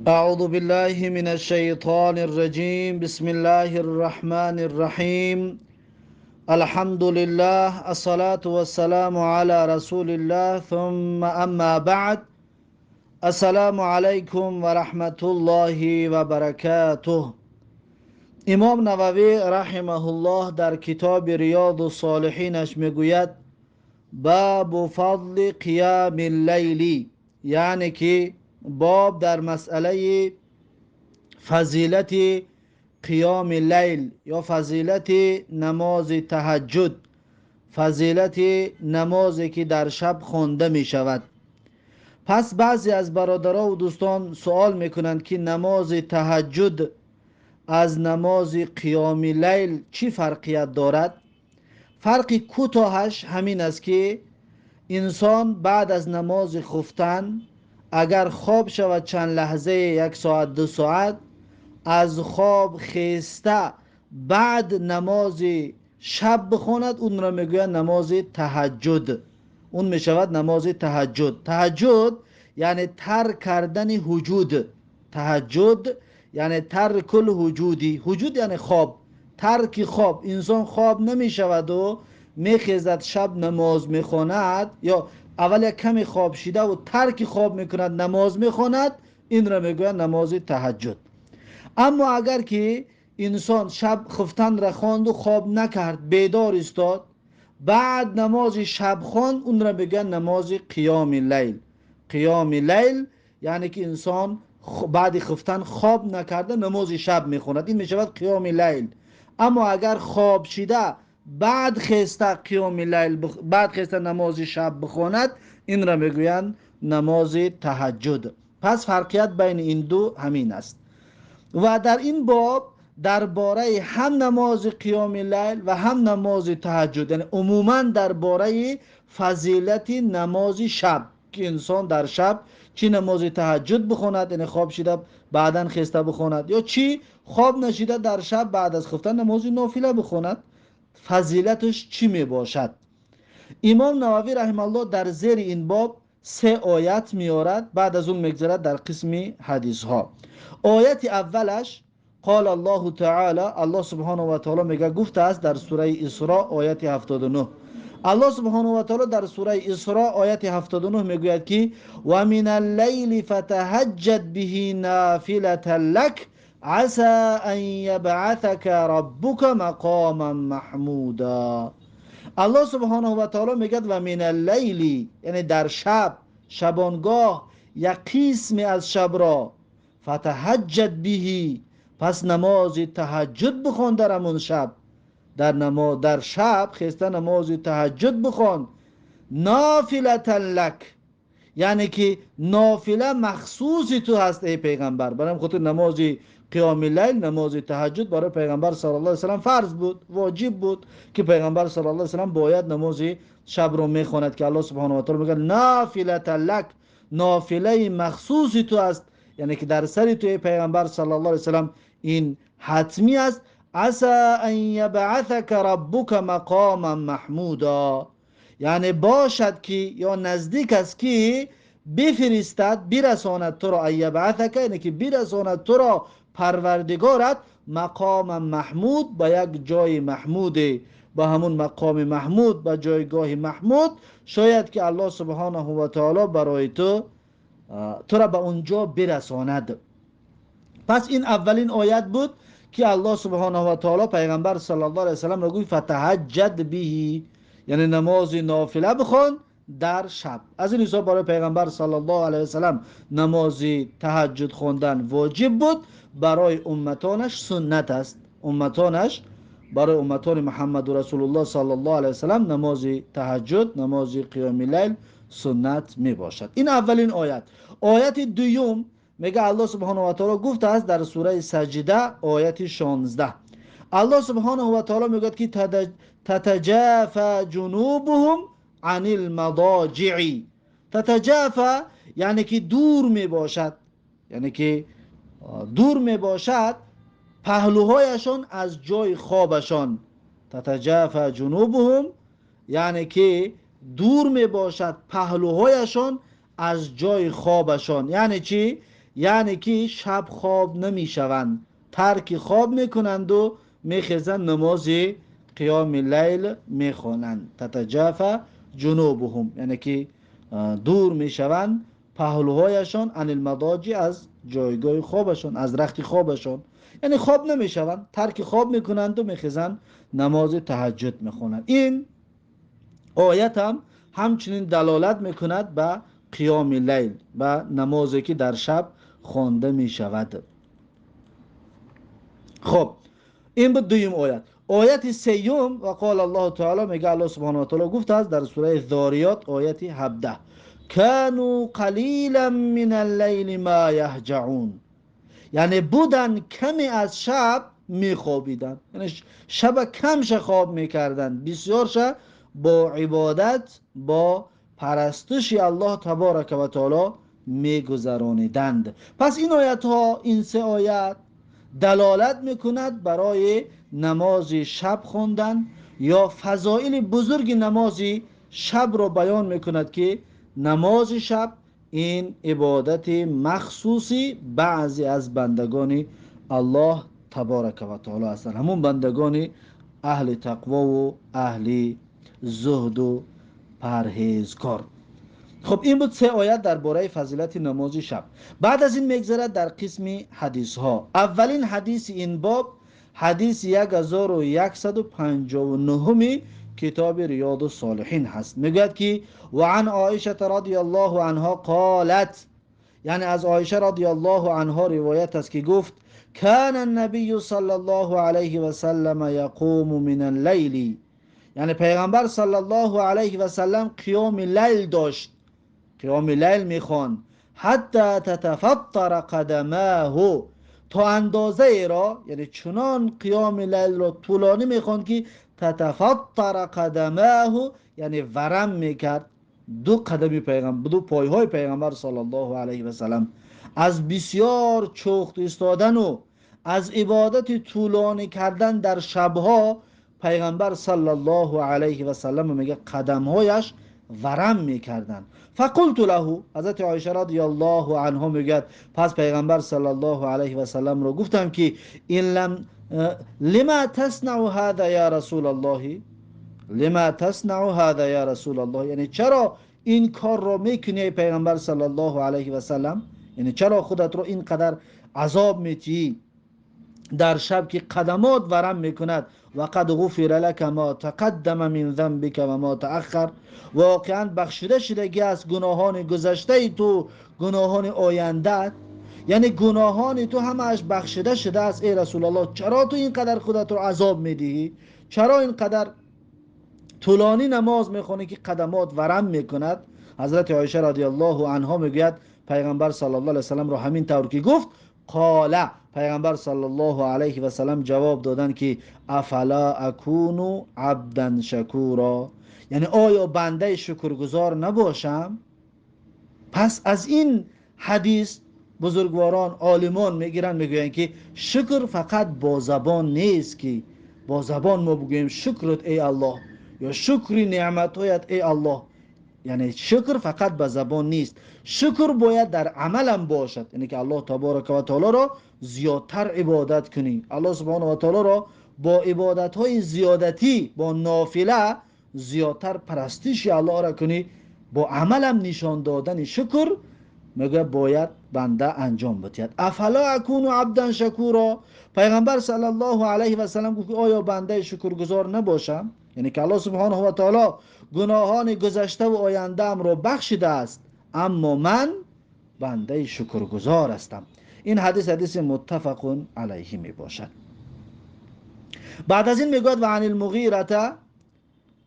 أعوذ بالله من الشيطان الرجيم. بسم الله الرحمن الرحيم. الحمد لله، الصلاة والسلام على رسول الله، ثم أما بعد. السلام عليكم ورحمة الله وبركاته. امام نووی رحمه الله در کتاب ریاض الصالحینش میگوید: باب فضل قیام اللیل، یعنی که باب در مسئله فضیلت قیام لیل یا فضیلت نماز تهجد، فضیلت نمازی که در شب خوانده می شود. پس بعضی از برادرها و دوستان سوال میکنند که نماز تهجد از نماز قیام لیل چی فرقیت دارد؟ فرق کوتاهش همین است که انسان بعد از نماز خفتن اگر خواب شود چند لحظه، یک ساعت دو ساعت، از خواب خیسته بعد نماز شب بخواند، اون را میگویند نماز تهجد. اون میشود نماز تهجد. تهجد یعنی ترک کردن هجود. تهجد یعنی ترک الهجودی. هجود یعنی خواب، ترک خواب. انسان خواب نمیشود و میخیزد شب نماز میخواند، یا اول یک کمی خواب شیده و ترک خواب میکند نماز میخواند، این را میگویند نماز تهجد. اما اگر که انسان شب خفتن را خواند و خواب نکرد، بیدار ایستاد، بعد نماز شب خواند، اون را میگویند نماز قیام لیل. قیام لیل یعنی که انسان بعد خفتن خواب نکرده نماز شب میخواند، این میشود قیام لیل. اما اگر خواب شیده بعد خسته قیام لیل بعد خسته نماز شب بخواند، این را میگویند نماز تهجد. پس فرقیت بین این دو همین است. و در این باب درباره هم نماز قیام لیل و هم نماز تهجد، یعنی عموما درباره فضیلت نماز شب که انسان در شب چی نماز تهجد بخواند، یعنی خواب شده بعدا خسته بخواند، یا چی خواب نشیده در شب بعد از خفتن نماز نافله بخواند، فضیلتش چی می باشد؟ امام نووی رحمه الله در زیر این باب سه آیت میارد، بعد از اون میگذرد در قسم حدیث ها. آیت اولش قال الله تعالی، الله سبحانه و تعالی میگه، گفته است در سوره اسراء آیت 79. الله سبحانه و تعالی در سوره اسراء آیت 79 میگوید که و من اللیل فتهجد به نافلة لک عسى ان یبعثک ربک مقاما محمودا. الله سبحانه و تعالی میگه و من اللیل، یعنی در شب، شبانگاه، یک قسمی از شب را، فتهجد به، پس نماز تهجد بخوان در همون شب، در شب خسته نماز تهجد بخوان، نافلة لک، یعنی که نافله مخصوص تو هست ای پیغمبر. برای خاطر نماز قیام لیل، نماز تهجد برای پیغمبر صلی الله علیه و سلم فرض بود، واجب بود که پیغمبر صلی الله علیه و سلم باید نماز شب رو میخواند که الله سبحانه و تعالی میگه نافلة لک، نافله مخصوص تو است، یعنی که در سر تو ای پیغمبر صلی الله علیه و سلم این حتمی است. عسى ان یبعثک ربک مقاما محمودا، یعنی باشد که یا نزدیک است که بفرستد، برساند تو را، یبعثک یعنی که برساند تو را پروردگارت مقام محمود، با یک جای محمود، با همون مقام محمود، با جایگاه محمود. شاید که الله سبحانه و تعالی برای تو تو را به اونجا برساند. پس این اولین آیت بود که الله سبحانه و تعالی پیغمبر صلی الله علیه و سلم را گفت فتهجد به، یعنی نماز نافله بخوان در شب. از این حساب برای پیغمبر صلی الله علیه و سلم نماز تهجد خواندن واجب بود، برای امتانش سنت است. امتانش، برای امتان محمد رسول الله صلی الله علیه و سلم نماز تهجد، نماز قیام لیل سنت می باشد. این اولین آیت. آیت دوم میگه الله سبحانه و تعالی گفته است در سوره سجده آیت 16، الله سبحانه و تعالی میگه که تتجافى جنوبهم عن المضاجع. تتجافى یعنی که دور می باشد، یعنی که دور می باشد پهلوهایشان از جای خوابشان. تتجافى جنوبهم یعنی که دور می باشد پهلوهایشان از جای خوابشان. یعنی چی؟ یعنی که شب خواب نمیشوند، ترک خواب میکنند و میخیزند نماز قیام لیل میخوانند. تتجافى جنوبهم یعنی که دور میشوند پهلوهایشان عن المضاجع از جایگاه خوابشان، از رخت خوابشان، یعنی خواب نمیشوند، ترک خواب میکنند و میخیزند نماز تهجد میخوانند. این آیت هم همچنین دلالت میکند به قیام لیل، به نمازی که در شب خوانده میشود. خب این بود دویم آیت. آیت سیوم و قال الله تعالی، میگه الله سبحانه و تعالی گفته است در سوره ذاریات آیت 17 کانوا قلیلا من اللیل ما یهجعون، یعنی بودن کمی از شب میخوابیدن، یعنی شب کمش خواب میکردن، بسیارش با عبادت، با پرستش الله تبارک و تعالی میگذرانیدند. پس این آیت ها، این سه آیت دلالت میکند برای نماز شب خواندن یا فضائل بزرگ نماز شب را بیان میکند که نماز شب این عبادت مخصوصی بعضی از بندگان الله تبارک و تعالی هستند، همون بندگان اهل تقوا و اهل زهد و پرهیزکار. خب این بود سه آیت درباره فضیلت نماز شب. بعد از این میگذرد در قسم حدیث ها. اولین حدیث این باب حدیث 1159 کتاب ریاض الصالحین هست. میگوید که و عن عایشه رضی الله عنها قالت، یعنی از عایشه رضی الله عنها روایت است که گفت کان النبی صلی الله علیه و سلم یقوم من اللیل، یعنی پیغمبر صلی الله علیه و سلم قیام لیل داشت، قیام لیل میخواند، حتی تتفطر قدماه، تا اندازه ای را، یعنی چنان قیام لیل را طولانی میخواند که تتفطر قدماه، یعنی ورم میکرد دو قدمی پیغمبر، دو پایهای پیغمبر صلی الله علیه و سلم از بسیار چخت ایستادن و از عبادت طولانی کردن در شبها، پیغمبر صلی الله علیه و سلم میگه قدمهایش ورم میکردن. فقلت له، حضرت عایشه رضی الله عنها میگه پس پیغمبر صلی الله علیه و سلم رو گفتم که این لم لما تصنع هذا یا رسول الله، لما تصنع هذا یا رسول الله، یعنی چرا این کار رو میکنی پیغمبر صلی الله علیه و سلم، یعنی چرا خودت رو اینقدر عذاب میتی در شب که قدمات ورم میکند. و قد غفر لك ما تقدم من ذنبك و ما تأخر، واقعا بخشیده شدگی از گناهان گذشته تو، گناهان آینده، یعنی گناهان تو همش بخشیده شده است ای رسول الله، چرا تو اینقدر خودت رو عذاب میدهی، چرا اینقدر طولانی نماز میخوانی که قدمات ورم میکند. حضرت عایشه رضی الله عنها میگوید پیغمبر صلی الله علیه و سلم رو همین طور که گفت قال، پیغمبر صلی الله علیه و سلم جواب دادن که افلا اکون عبدا شکورا، یعنی آیا بنده شکرگزار نباشم؟ پس از این حدیث بزرگواران عالمان میگیرن، میگویند که شکر فقط با زبان نیست که با زبان ما بگوییم شکرت ای الله یا شکری نعمتهایت ای الله، یعنی شکر فقط به زبان نیست، شکر باید در عملم باشد، یعنی که الله تبارک و تعالی را زیادتر عبادت کنی، الله سبحانه و تعالی را با عبادت های زیادتی، با نافله زیادتر پرستش الله را کنی، با عملم نشان دادن شکر میگه باید بنده انجام بدهد. افلا اکون عبدا شکورا، پیغمبر صلی الله علیه و سلم گفت آیا بنده شکرگزار نباشم؟ یعنی که الله سبحانه و تعالی گناهان گذشته و آینده ام را بخشیده است، اما من بنده شکرگزار هستم. این حدیث حدیث متفق علیه می باشد. بعد از این میگوید و عن المغیره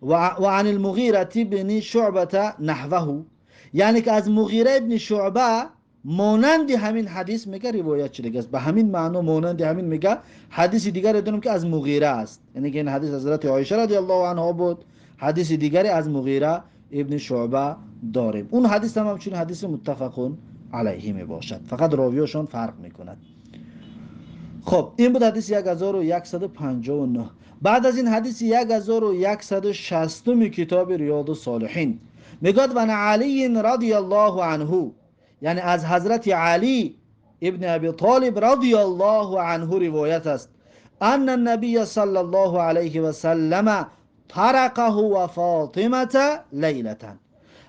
و عن المغیره بن شعبه نحوه، یعنی که از مغیره ابن شعبه مانند همین حدیث میگه روایت شده است، به همین معنا مانند همین میگه حدیث دیگر داریم که از مغیره است، یعنی که این حدیث حضرت عایشه رضی الله عنها بود، حدیث دیگری از مغیره ابن شعبه داریم. اون حدیث هم همچنین حدیث متفق علیه می باشد، فقط راویاشون فرق میکند. خب این بود حدیث 1159. بعد از این حدیث 1160 کتاب ریاض الصالحین میگوید و علی رضی الله عنه، یعنی از حضرت علی ابن ابی طالب رضی الله عنه روایت است ان النبی صلی الله علیه و سلم طرقه و فاطمه لیلة.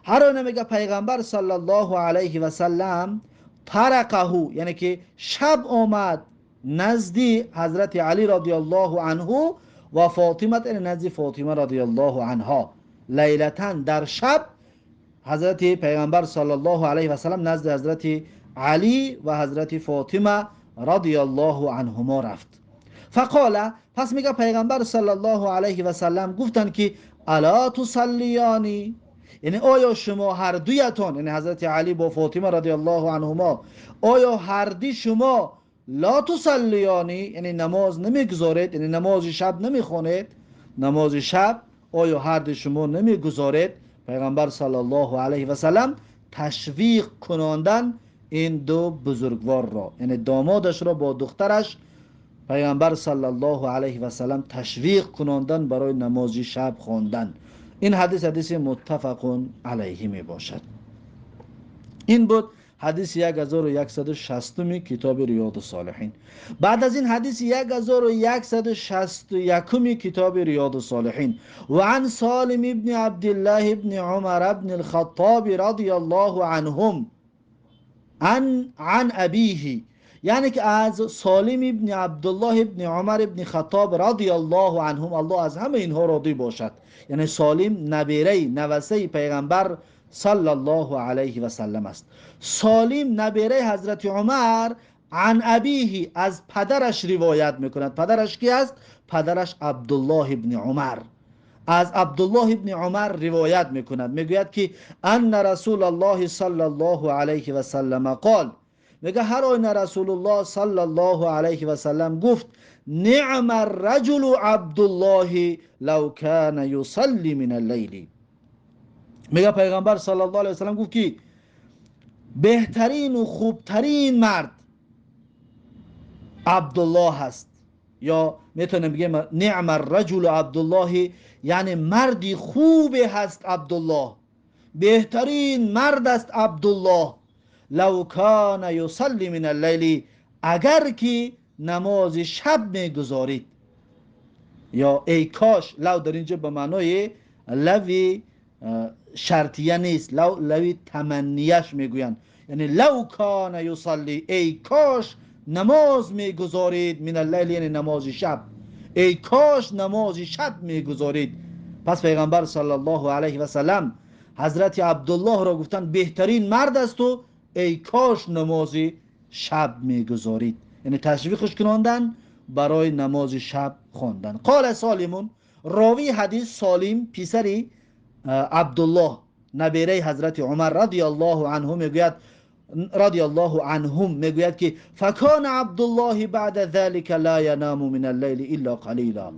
هر آینه میگه پیغمبر صلی الله علیه و سلم طرقه، یعنی که شب آمد نزد حضرت علی رضی الله عنه و فاطمه، یعنی نزد فاطمه رضی الله عنها، لیلة در شب حضرت پیغمبر صلی الله علیه و سلم نزد حضرت علی و حضرت فاطمه رضی الله عنهما رفت. فقال، پس میگه پیغمبر صلی الله علیه و سلم گفتند که الا تصلیانی، یعنی آیا شما هر دویتان، یعنی حضرت علی با فاطمه رضی الله عنهما، آیا هر دی شما لا تصلیانی، یعنی نماز نمیگذارید، یعنی نماز شب نمیخوانید، نماز شب آیا هر دی شما نمیگذارید؟ پیغمبر صلی الله علیه و سلم تشویق کناندن این دو بزرگوار را، یعنی دامادش را با دخترش پیغمبر صلی الله علیه و سلم تشویق کناندن برای نماز شب خواندن. این حدیث حدیث متفق علیه می باشد. این بود حدیث 1160 کتاب ریاض الصالحین. بعد از این حدیث 1161 کتاب ریاض الصالحین، و عن سالم ابن عبدالله ابن عمر ابن الخطاب رضی الله عنهم عن ابیه، یعنی که از سالم ابن عبدالله ابن عمر ابن خطاب رضی الله عنهم، الله از همه اینها راضی باشد. یعنی سالم نبیره نوسه پیغمبر صلی الله علیه و سلم است. سالم نبیره حضرت عمر عن ابیه، از پدرش روایت میکند. پدرش کی است؟ پدرش عبدالله ابن عمر. از عبدالله ابن عمر روایت میکند، میگوید که ان رسول الله صلی الله علیه و سلم قال، میگه هر آینه رسول الله صلی الله علیه و سلم گفت نعم الرجل عبدالله لو کان یصلی من اللیل. میگه پیغمبر صلی الله علیه و سلم گفت که بهترین و خوبترین مرد عبدالله هست، یا میتونم بگیم نعم الرجل عبدالله، یعنی مردی خوب هست عبدالله، بهترین مرد است عبدالله. لو کان یصلی من اللیل، اگر که نماز شب میگذارید، یا ای کاش، لو در اینجا به معنای لوی شرطیه نیست، لو لوی تمنیش میگویند، یعنی لو کان یصلی، ای کاش نماز میگذارید، من اللیل یعنی نماز شب، ای کاش نماز شب میگذارید. پس پیغمبر صلی الله علیه و سلم حضرت عبدالله را گفتند بهترین مرد است و ای کاش نماز شب میگذارید، یعنی تشویقش کناندن برای نماز شب خواندن. قال سالمون، راوی حدیث سالم پسری عبدالله نبیره حضرت عمر رضی الله عنه میگوید، رضی الله عنهم میگوید که فکان عبدالله بعد ذلك لا ینام من اللیل الا قلیلا.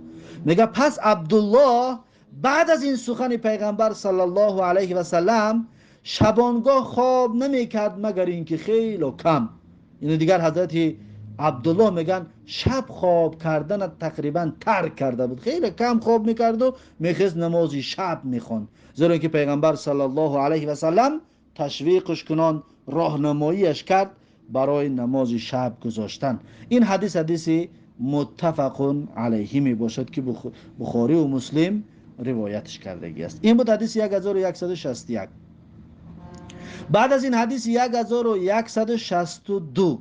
میگه پس عبدالله بعد از این سخن پیغمبر صلی الله علیه و سلم شبانگاه خواب نمیکرد مگر اینکه خیلی کم. یعنی دیگر حضرت عبدالله میگن شب خواب کردن تقریبا ترک کرده بود، خیلی کم خواب میکرد و میخواست نماز شب میخوند، زیرا اینکه پیغمبر صلی الله علیه و سلم تشویقش کنان، راهنماییش کرد برای نماز شب گذاشتن. این حدیث حدیث متفق علیه می باشد که بخاری و مسلم روایتش کردگی است. این بود حدیث 1161. بعد از این حدیث 1162،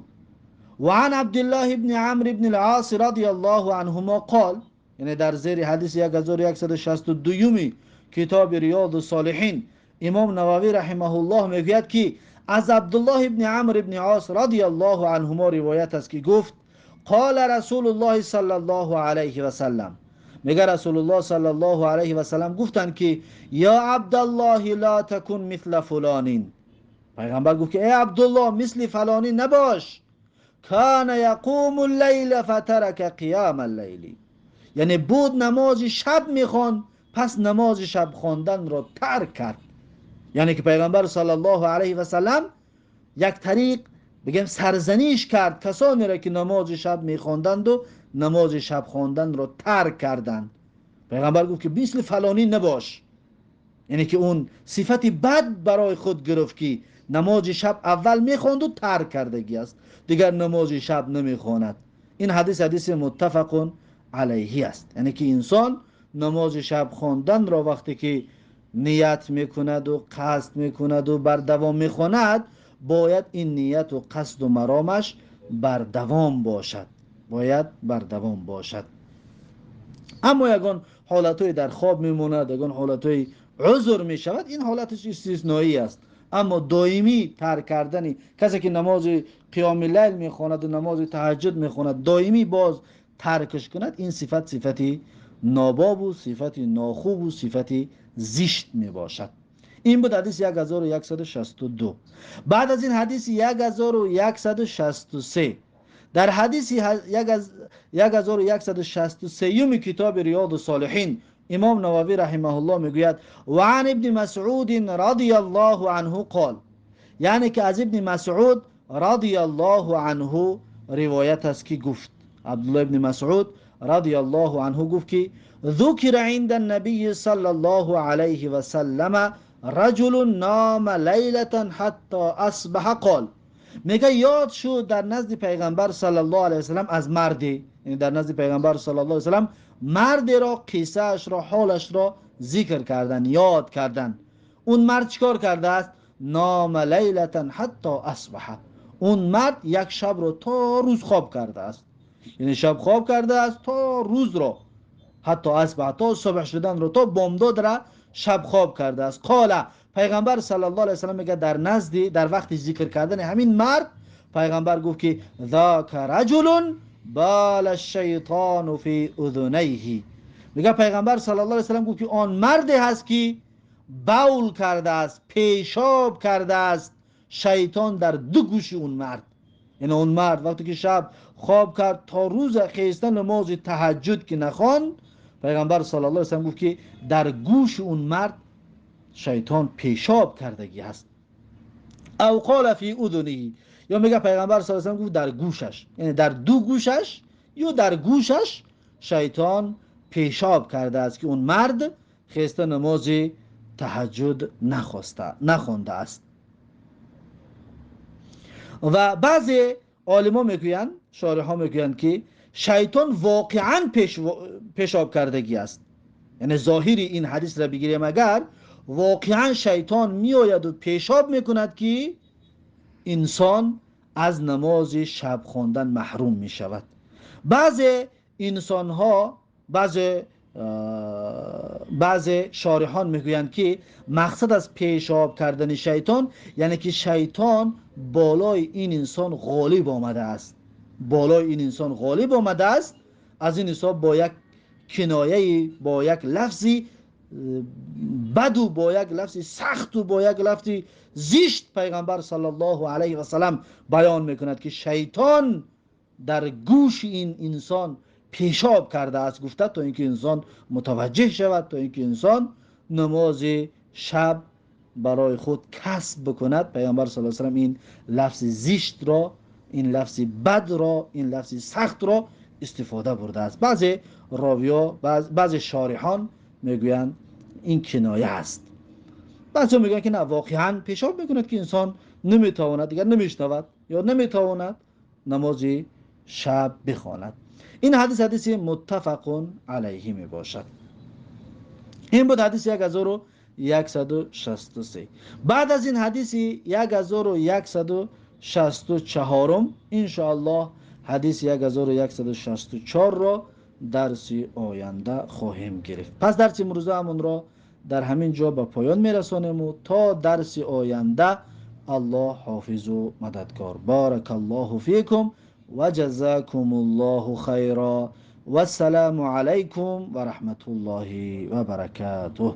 و عن عبدالله ابن عمرو ابن العاص رضی الله عنهما قال، یعنی در زیر حدیث 1162 کتاب ریاض الصالحین امام نووی رحمه الله میگوید که از عبدالله ابن عمرو ابن عاص رضی الله عنهما روایت است که گفت قال رسول الله صلی الله علیه و سلم، میگه رسول الله صلی الله علیه و سلم گفتند که یا عبدالله لا تکن مثل فلان. پیغمبر گفت که ای عبدالله مثل فلانی نباش. کان یقوم اللیل فترک قیام اللیل، یعنی بود نماز شب میخوان، پس نماز شب خواندن را ترک کرد. یعنی که پیغمبر صلی الله علیه و سلم یک طریق بگیم سرزنیش کرد کسانی را که نماز شب میخواندند و نماز شب خواندن را ترک کردند. پیغمبر گفت که مثل فلانی نباش، یعنی که اون صفت بد برای خود گرفت که намози шаб аввал мехонду тарк кардагӣ аст, дигар намози шаб намехонад. Ин ҳадис ҳадиси муттафақун алайҳи аст. Яъне ки инсон намози шаб хонданро вақте ки ният мекунад ва қасд мекунад ва бардавом мехонад, бояд ин нияту қасду маромаш бардавом бошад, бояд бардавом бошад. Аммо ягон ҳолатҳое дар хоб мемонад, ягон ҳолатҳои узр мешавад, ин ҳолаташ истисноӣ аст. Аммо доимӣ тарк кардани касе ки намози қиёми лайл мехонад ва намози таҳаҷҷуд мехонад, доимӣ боз таркаш кунад, ин сифат сифати нобобу сифати нохубу сифати зишт мебошад. Ин буд ҳадиси 1162. Баъд аз ин ҳадиси 1163. Дар ҳадиси 1163 китоби Риёду Солиҳин имом Нававӣ раҳимаҳуллоҳ мегӯяд: ва ан ибни Масъудин радияллоҳу анҳу қол, яъне ки аз Ибни Масъуд радияллоҳу анҳу ривоят аст ки гуфт, Абдулло ибни Масъуд радияллоҳу анҳу гуфт ки ذكر عند النبي صلى الله عليه وسلم رجل نام ليلة حتى أصبح قال. میگه یاد شد در نزد پیغمبر صلی الله علیه وسلم از مردی، یعنی در نزد پیغمبر صلی الله علیه وسلم مردی را، قصه‌اش را، حالش را ذکر کردن، یاد کردن. اون مرد چیکار کرده است؟ نام لیلة حتی اصبح. اون مرد یک شب را تا روز خواب کرده است، یعنی شب خواب کرده است تا روز را، حتی اصبح، تا صبح شدن را، تا بامداد را شب خواب کرده است. قال، پیغمبر صلی الله علیه وسلم میگه در نزد، در وقت ذکر کردن همین مرد، پیغمبر گفت که ذاک رجل بال الشیطان فی اذنیه. میگه پیغمبر صلی الله علیه وسلم گفت که آن مردی هست که بول کرده است، پیشاب کرده است شیطان در دو گوش اون مرد. یعنی اون مرد وقتی که شب خواب کرد تا روز خیستن نماز تهجد که نخواند، پیغمبر صلی الله علیه وسلم گفت که در گوش اون مرد شیطان پیشاب کردگی هست. او قال فی اذنه، یا میگه پیغمبر صلی الله علیه وسلم گفت در گوشش، یعنی در دو گوشش یا در گوشش شیطان پیشاب کرده است که اون مرد خسته نماز تهجد نخواسته، نخوانده است. و بعضی عالما میگویند، شارحا میگویند که شیطان واقعا پیشاب کردگی است. یعنی ظاهری این حدیث را بگیریم، اگر واقعا شیطان میآید و پیشاب میکند که انسان از نماز شب خواندن محروم میشود. بعضی انسان ها، بعضی شارحان میگویند که مقصد از پیشاب کردن شیطان یعنی که شیطان بالای این انسان غالب آمده است، بالای این انسان غالب آمده است. از این حساب با یک کنایه، با یک لفظی بد و با یک لفظ سخت و با یک لفظ زشت پیغمبر صلی الله علیه و سلم بیان میکند که شیطان در گوش این انسان پیشاب کرده است، گفته تا اینکه انسان متوجه شود، تا اینکه انسان نماز شب برای خود کسب بکند. پیامبر صلی الله علیه و سلم این لفظ زشت را، این لفظ بد را، این لفظ سخت را استفاده برده است. بعضی راویا، بعضی شارحان میگویند این کنایه است. بعضی میگن که نه، واقعا پیشاب میکند که انسان نمیتواند، دیگر نمیشنود یا نمیتواند نماز شب بخواند. این حدیث حدیث متفق علیه می باشد. این بود حدیث 1163. بعد از این حدیث 1164، انشاءالله حدیث 1164 را درس آینده خواهیم گرفت. پس درس امروزه همون را در همین جا به پایان میرسانیم و تا درس آینده الله حافظ و مددگار. بارک الله فیکم و جزاکم الله خیرا و السلام علیکم و رحمت الله و برکاته.